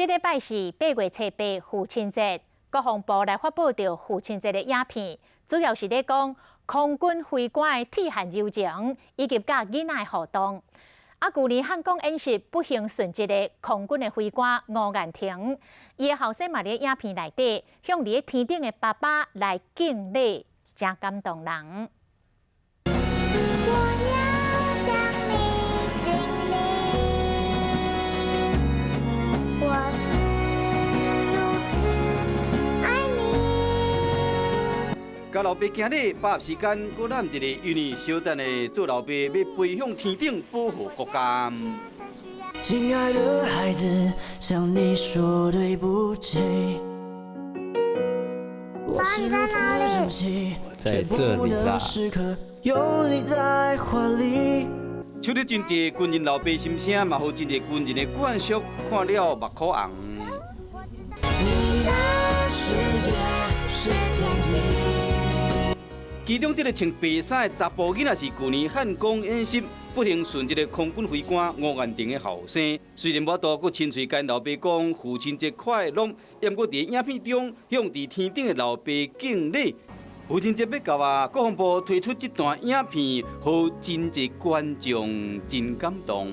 這禮拜是8月7日父親節，國防部來發布著父親節的影片，主要是咧講空軍飛官的鐵漢柔情，以及佮囡仔的互動。啊，舊年漢光演習不幸殉職的空軍的飛官吳彥廷，伊的後生嘛佇影片內底向佇天頂的爸爸來敬禮，誠感動人。我要向你敬禮，我是如此愛你。佮老爸行禮，把握時間，閣攬一個因為小等的做老爸欲飛向天頂保護國家。親愛的孩子，向你說對不起。我是如此珍惜，在這裡啦。時刻有你在懷裡。唱得真濟軍人老爸心聲，嘛予真濟軍人的眷屬看了目眶紅。你的世界是天際。其中這个穿白衫的查埔囡仔是舊年漢光演習不幸殉職的空軍飛官吳彥廷的後生。雖然無法度閣親喙共老爸講父親節快樂，毋過佇影片中向佇天頂的老爸敬禮。父親節欲到啊，國防部推出這段影片，予真濟觀眾真感動。